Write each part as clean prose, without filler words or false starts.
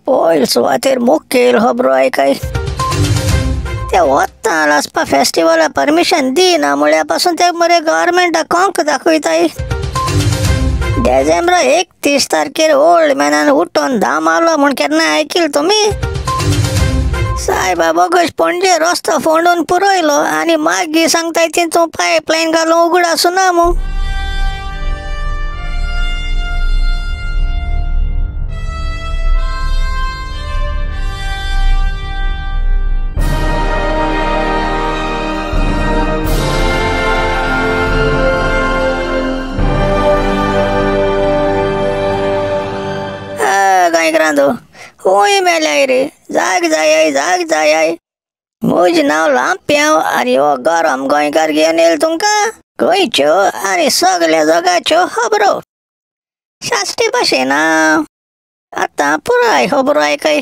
पयल सुवातेर मुखेल खबरो आयकाय. ते वता लासपा फेस्टिवला परमिशन दिना म्हळ्या पासून ते मरे गव्हर्मेंटाक कोंक दाखयताय. डिसेंबर 31 तारखेर ओल्ड मॅनान उठोन धाम आलो म्हूण केन्ना आयकील तुमी? सायबा बोगस पणजे रस्तो फोंडून पुरयलो आनी मागीर सांगताय ती तूं पायपलायन घालून उगड आसुना मू. गोंयकारांनो खूंय मेल्याय रे, जाग जाय जाग जाय. म्हजें नांव लांप्यांव आनी हो गरम गोंयकार घेवन येयला तुमकां गोंयच्यो आनी सगल्या जगाच्यो खबरो. साश्टी भाशेन आतां पुराय खबरो आयकय.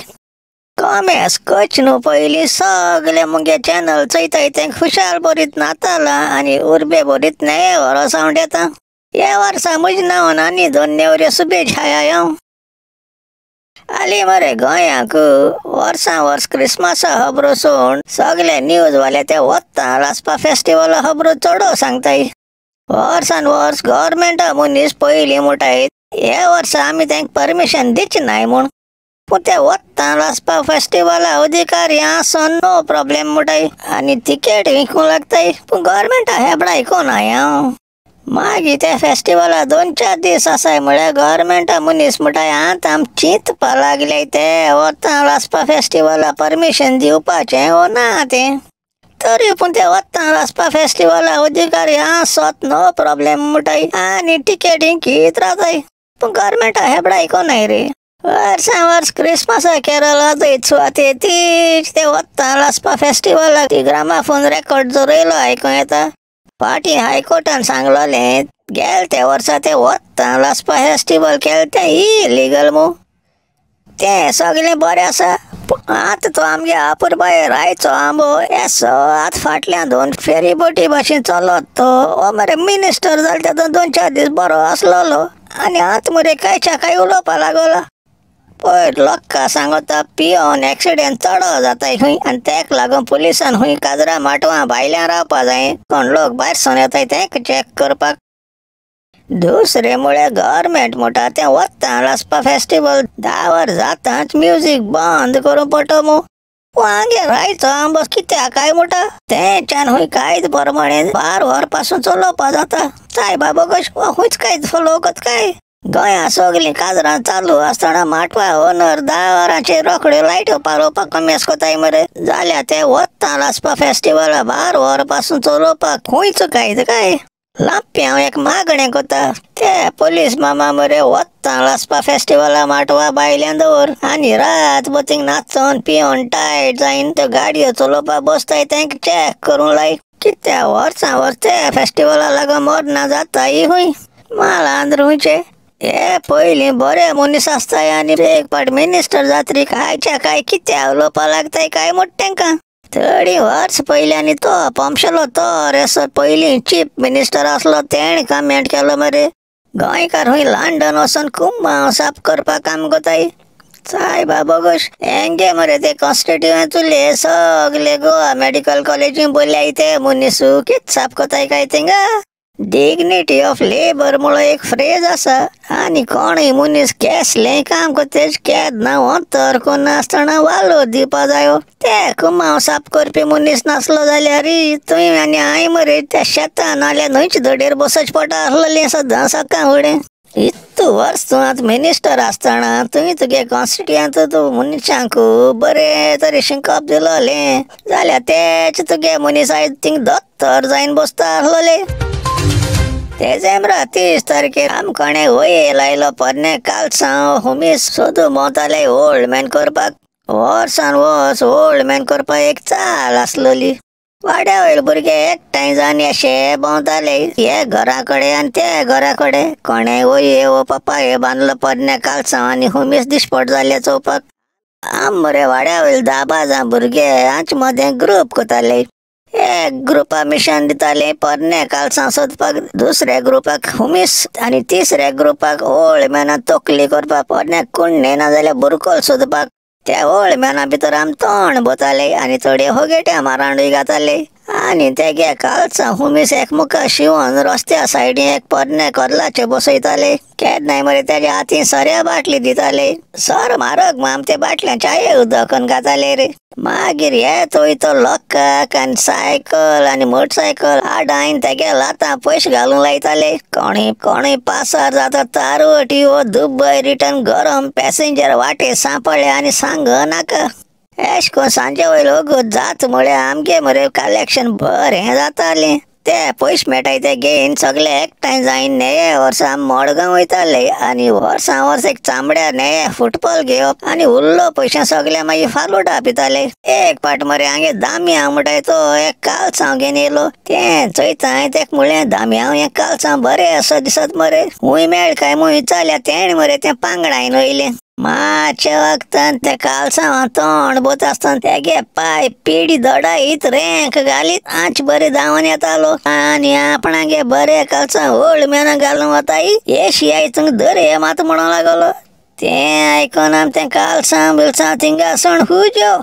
कॉमेस कच न्हू पयलीं सगले मुगे चॅनल चोयताय तें खुशाल बरीत नातालां आनी उर्बे बरीत नये वरो सावंड येता. ह्या वर्सा म्हजें नांवान आनी दोन नेवऱ्यो शुभेच्छा हांव. हालीं मरे गोंयांक वर्सां वर्स क्रिसमसा खबरो सोडून सगळे न्यूजवाले ते वता लासपा फेस्टिवला खबरो चडो सांगताय. वर्सान वर्स गव्हर्मेंटा मनीस पयलीं म्हणटाय ह्या वर्सा आमी तांकां परमिशन दिवचें नाय म्हूण, पूण ते वता लासपा फेस्टिवला अधिकारी आसोन नो प्रॉब्लेम म्हणटाय आनी तिकेट विकूंक लागताय. पूण गव्हर्मेंटा हेबडां आयकोनाय हांव. मागीर त्या फेस्टिवला 2-4 दीस आसाय म्हळ्यार गव्हर्मेंटा मनीस म्हणटाय आतां आम चिंतपा लागले ते वता लासपा फेस्टिवला परमिशन दिवपाचें वो ना तें. तरी पूण ते वता लासपा फेस्टिवला अधिकारी आसत नो प्रॉब्लेम म्हणटाय आनी तिकेटी घेत रावताय. पूण गव्हर्मेंटा हेबडां आयकोनाय रे. वर्सां वर्स क्रिसमसा केरला जंय सुवातेर तीच ते वता लासपा फेस्टिवलाक ती ग्रामाफोन रेकॉर्ड जोरयलो आयकों येता. फाटीं हायकोर्टान सांगलोलें गेल त्या वर्सा ते वता लासपा फेस्टिवल केलें तें इलिगल मू. तें सगळें बरें आसा. आतां तो आमगे अपुरबाये रायचो आंबो येसो आतां फाटल्यान 2 फेरी बोटी भाशेन चलत तो हो मरे मिनिस्टर जालो तेदो 2-4 दीस बरो आसलेलो आनी आतां मरे कांयच्या कांय उलोवपा लागलो. पयर लोकां सांगता पियोन एक्सिडेंट चड जाताय खंय आनी तेका लागून पुलिसान खंय काजरा माटवां भायल्यान रावपा जाय, कोण लोक भायर सरून येताय तेंका चॅक करपाक. दुसरें म्हळ्यार गव्हर्मेंट म्हणटा तें वता लासपा फेस्टिवल 10 वर जाताच म्युजीक बंद करूंक पडटा मू. पूण हांगे रायचो आंबो कित्याक काय म्हणटा तेंच्यान खंय कांयच प्रमाणे 12 वर पासून चलोवपा जाता. सायबा बोगस खंयच कांयच फॉलो करता काय. गोंया सगलीं काजरां चालू आसतना माटवा ओनर 10 वरांचेर रोखड्यो लायट्यो पालोवपाक कमेस कोताय मरे. जाल्यार ते वता लासपा फेस्टिवला 12 वर पासून चलोवपाक खंयच कांयच काय. लांप्यांव एक मागणें कोता ते पोलीस मामा मरे वता लासपा फेस्टिवला माटवा भायल्यान दवर आनी रात बतींग नाचोन पियोन टायट जायन त्यो गाडयो चलोवपाक बसताय तेंकां चॅक करूंक लाय. कित्याक वर्सां वर्स ते फेस्टिवला लागून मरणां जाताय खंय मालांद्र खंयचे. हे पयलीं बरे मनीस आसताय आनी एक फावट मिनिस्टर जातरी कांयच्या कांय कित्याक उलोवपा लागताय काय म्हूण तेंकां. थोडीं वर्स पयलीं आनी तो पंपशेलो तो रेसो पयलीं चीफ मिनिस्टर आसलो तेणें कमेंट केलो मरे गोंयकार खंय लंडन वचोन कुंबाव साफ करपाक काम कोताय. सायबा बोगस हेंगे मरे ते कॉन्स्टिट्युएंतुले सगले गोवा मेडिकल कॉलेजीन बोलयाय ते मनीसू कित साफ कोताय काय थिंगा. डिग्निटी ऑफ लेबर म्हणून एक फ्रेज आसा आनी कोणूय मनीस केसलें काम कोतेच केन्ना अंतर कोन्नासतना वालो दिवपा जायो. ते कुमाव साफ करपी मनीस नासलो जाल्यार तुवें आनी हांवें मरे त्या शेतान नाल्यार न्हंयचे धडेर बसोवचें पडटा आसलेलें सदां सकाळ फुडें. इतू वर्स तूं आतां मिनिस्टर आसतना तुवें तुगे कॉन्स्टिट्युएंत तूं मनशांक बरें तरेन शिकप दिलोलें जाल्यार तेच तुगे मनीस आयज थिंग दोतोर जायन बसता आसलोले. डिसेंबर 30 तारखेर आमकोणें वयर लायलो पोरणें कालसांव हुमीस सोदूं भोंवताले ओल्ड मॅन करपाक. वर्सान वर्स ओल्ड मॅन करपाक एक चाल आसलोली. वाड्या वयले भुरगे एकठांय जावन अशे भोंवताले हे घरा कडेन आनी ते घरा कडेन. कोणें वयर वो पप्पा हे बांदलो पोरणें कालसांव आनी हुमीस दिसपट जालें चोवपाक. आम मरे वाड्या वयले 10-12 भुरगे हांचे मदें ग्रूप करताले. एक ग्रुपा मिशन दिताले पोरणे कालसां सोदपाक, दुसऱ्या ग्रुपाक हुमीस आनी तिसऱ्या ग्रुपाक ओल्ड मॅनान तकली करपाक पोरणे कुण्णे नाजाल्यार बुरकोल सोदपाक. त्या ओल्ड मॅना भितर आम तोंड बोताले आनी थोडे होगेट्या मारांडूय घाताले. आनी तेगे कालचां हुमीस एकमुखा शिंवोन रस्त्या सायडीन एक पोरणे कोदलाचे बसयताले. केन्नाय मरे तेज्या हातीन सोऱ्या बाटली दिताले. सर म्हारग माम ते बाटल्यां चाये उदक घाताले रे. मागीर येत वयतो लोकांक आनी सायकल आनी मोटरसायकल आडायन तेगे लातां पयशे घालूंक लायताले. कोणूय कोणूय पासार जाता तारवटी वो दुबय रिटर्न गरम पॅसेंजर वाटे सांपडले आनी सांग नाका. एश कोन सांजे वयलो वगत जात म्हळ्यार आमगे मरे कलेक्शन बरें जातालें. ते पयशे मेळटाय ते घेवन सगळे एकठांय जायन नेये वर्सा आमी मडगांव वयताले आनी वर्सां वर्स एक चामड्या नेये फुटबॉल घेवप आनी उरलो पयशे सगळे मागीर फालुडा पिताले. एक पाट मरे हांगे दामयांव म्हणटाय तो एक कालसांव घेवन येयलो. तें चोयता हांवें तेका म्हणलें, दामयांव हें कालसांव बरें आसा दिसत मरे, खूंय मेळ काय म्हूण विचारल्या. तेणें मरे तें पांगडायन वयलें. मातशें वखदान तें कालसांवां तोंड बोता आसतना तेगे पांय पिडी दडायत रेंक घालीत आंच बरें धांवन येतालो आनी आपणागे बरें कालसांव ओल्ड मॅना घालून वताय. एशियाय तुंग दर मात म्हणूंक लागलो. तें आयकोन आम तें कालसांव बिलसांव थिंगा सण हुज्यो.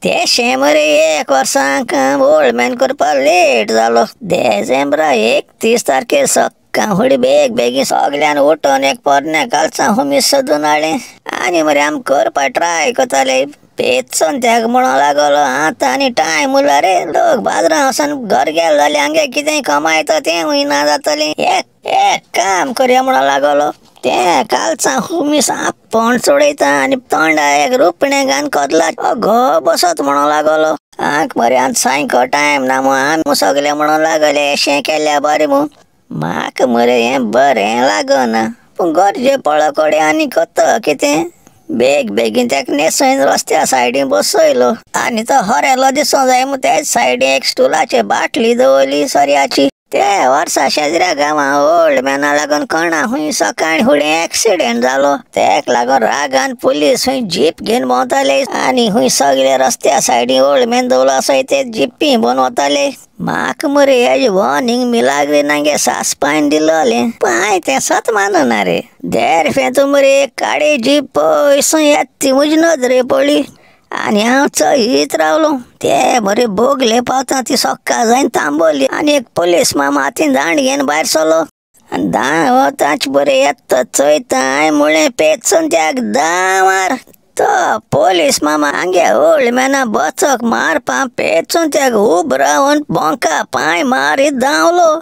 तेशें मरे एक वर्सांक ओल्ड मॅन करपाक लेट जालो. देजेंब्रा 31 तारखेर सकाळ फुडें बेग बेगीन सगल्यान उठोन एक पोरणे कालसांव हुमीस सोदून हाडलें आनी मरे आमी करपाक ट्राय करताले. पेचोन तेका म्हणूंक लागलो, आतां आनी टायम उरला रे, लोक बाजारां वचोन घर गेले जाल्यार हांगे कितें कमायता तें ना जातलें. एक एक काम करया म्हणूंक लागलो. तें कालसांव हुमीस आपोण सोडयता आनी तोंडा एक रुपणें घालून कोदला घो बसत म्हणूंक लागलो. आंक मरे आतां सायंकाळ टायम ना म्हूण आमी सगळे म्हणूंक लागले अशें केल्यार बरें म्हूण. म्हाका मरे हें बरें लागना, पूण गरजे पडो कडेन आनी करता कितें. बेग बेगीन तेका न्हेसोवन रस्त्या सायडीन बसयलो आनी तो हरेलो दिसूंक जाय म्हूण तेच सायडीन एक स्टुलाची बाटली दवरली सोऱ्याची. ते वर्सा शेजऱ्या गांवां ओल्ड मॅना लागून कोणा खूंय सकाळीं फुडें एक्सिडेंट जालो. तेका लागून रागान पुलीस खूंय जीप घेवन भोंवताले आनी खूंय सगळे रस्त्या सायडीन ओल्ड मॅन दवरलो आसय ते जिपी भोंवन वताले. म्हाका मरे हेजे वॉर्निंग मिलाग्रीनागे सासपायन दिलोलें, पूण हांवें तें सत मानना रे. देर फेंतू मरे एक काळी जीप पयसून येता ती म्हजी नदरे पडली आनी हांव चयत रावलो. ते मरे बोगले पावता ती सकाळ जायन थांबवली आनी एक पोलीस मामा हातीन दांड घेवन भायर सरलो आनी दांड वताच बरें येता चोयता हांवें म्हणलें, पेचून त्याक दामार. तो पोलीस मामा हांगे ओल्ड मॅना बचक मारपा पेचून त्याक उब रावन बोंका पांय मारीत धांवलो.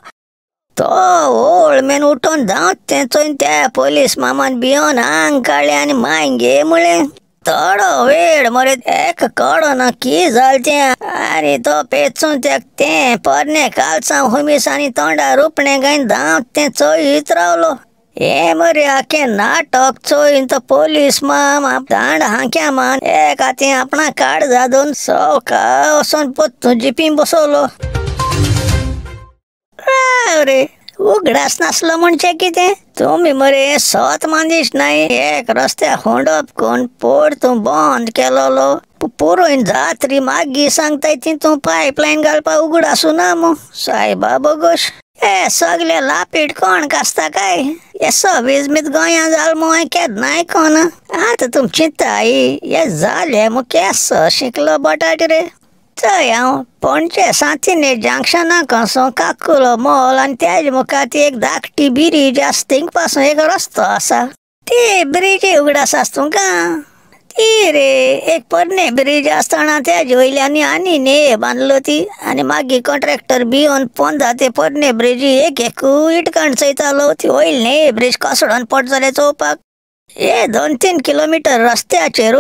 तो ओल्ड मॅन उठोन धांवत तें चोयन त्या पोलीस मामान भियोन आंग काडलें आनी माय घे म्हणलें. थोडो वेळ मरे एक कळना की जालें तें. आनी तो पेचून तेक तें पोरणे कालसांव हुमीस आनी तोंडा रुपणें घायन धांवत तें चोयत रावलो. हें मरे आख्खें नाटक चोयन तो पोलीस मामा दांड हांक्या मान एक हातीन आपणा काड जादून सवका वचोन पोत्तून जिपीन बसवलो. राव रे, उगडास नासलो म्हणजे कितें? तुमी मरे सत मानदीस नाय. एक रस्त्या होंडप कोण पोर तूं बंद केलोलो पुरोयन जात्री मागीर सांगताय ती तूं पायपलायन घालपाक उगडासू ना मू सायबा बोगोश. हे सगळे लापीट कोण कासता काय? हे सवीज मीत गोंया जाल मू हांवें केन्ना आयकोना. आतां तुमची ताई हे जालें मू केसो शिकलो बटाट रे. चय हांव पणजे सांतिनेज जंक्शनाक कसो काकुलो मॉल आनी तेज मुखार ती एक धाकटी ब्रिज आसा थिंग पासून एक रस्तो आसा. ती ब्रिजी उगडास आसा तुमकां? ती रे एक पोरणे ब्रिज आसतना तेजे वयल्यान आनी न्हंय बांदलो ती आनी मागीर कॉन्ट्रॅक्टर भियोन पोंदा ते पोरणे ब्रिजी एक एक इटकाण चोयतालो ती वयली न्हंय ब्रिज कोसळोन पडट जाल्यार चोवपाक. हे 2-3 किलोमिटर रस्त्याचेर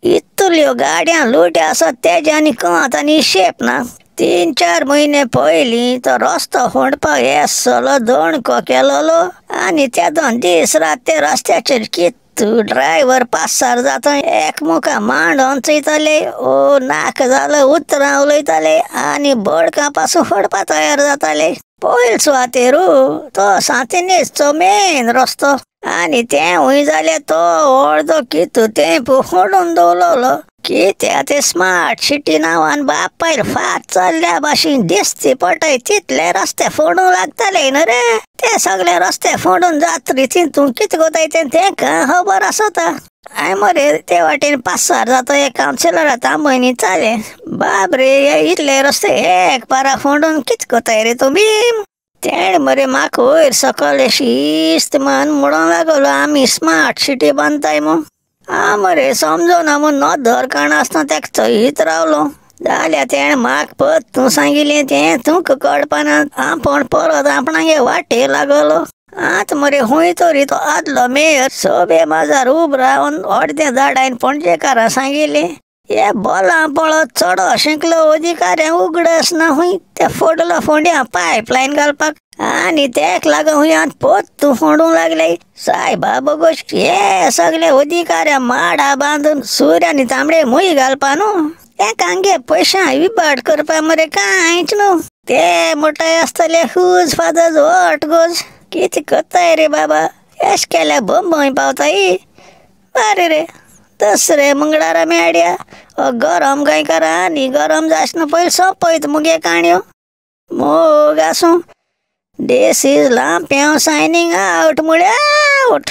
इतल्यो गाडयां लुट्यो आसात तेजे आनी कोंत आनी हिशेब ना. 3-4 म्हयने पयलीं तो रस्तो फोंडपाक येसलो दणको केलोलो आनी त्या 2 दीस रात ते रस्त्याचेर कितू ड्रायव्हर पासार जाता एकमुखा मांडोन चोयताले. ओ नाका जालो उतरां उलयताले आनी बडकां पासून फोडपा तयार जाताले. पयल सुवातेर तो सांतिनेजचो मेन रस्तो आनी तें हुंय जाल्यार तो अर्दो कितू तेंप फोडून दवरलो. कित्याक ते स्मार्ट सिटी नांवान बापायल फात चल्ल्या भाशेन दिसती पडटाय तितले रस्ते फोडूंक लागताले न्हू रे. ते सगळे रस्ते फोडून जात्री तितून कितें कोताय तें तेंकां खबर आसता. हांवें मरे ते वाटेन पासार जाता एक कावन्सिलरा तांबयनी चाले बाब रे इतले रस्ते एक पारा फोंडून कित कोताय रे तुमी. तेणें मरे म्हाका वयर सकयल शिस्त मान म्हणूंक लागलो आमी स्मार्ट सिटी बांदताय म्हूण. आं मरे समजना म्हूण नदर काडनासतना तेका चोयत रावलो. जाल्यार तेणें म्हाका परत तूं सांगिल्लें तें तुमकां कळपाना आपूण परत आपणागे वाटेक लागलो. आतां मरे खूंय तरी तो आदलो मेयर सभे माजार उब रावन अर्दें धाडायन पणजेकारां सांगिल्लें हे बोलां पळत चडो शिंकलो अधिकाऱ्यांक उगडास ना खूंय ते फोडलो फोंड्या पायपलायन घालपाक आनी तेक लागून खूंय आतां पोत्तून फोंडूंक लागले. सायबा बोगोश हे सगळे अधिकाऱ्यां माडा बांदून सूर आनी तांबडे मूय घालपा न्हू तेंकां पयशां इबाड करपा मरे कांयच न्हू. ते मोठाय आसतले हुज फादर्स what goes कितें करताय रे बाबा एश केल्यार बंबय पावताय. बरें रे दसरे मंगळारा मेळया. गरम गोंयकार आनी गरम जायना पयलीं सोंपयत मुगे काणयो. मोग आसूं. This is Lampiao signing out म्हळ्यार आवट.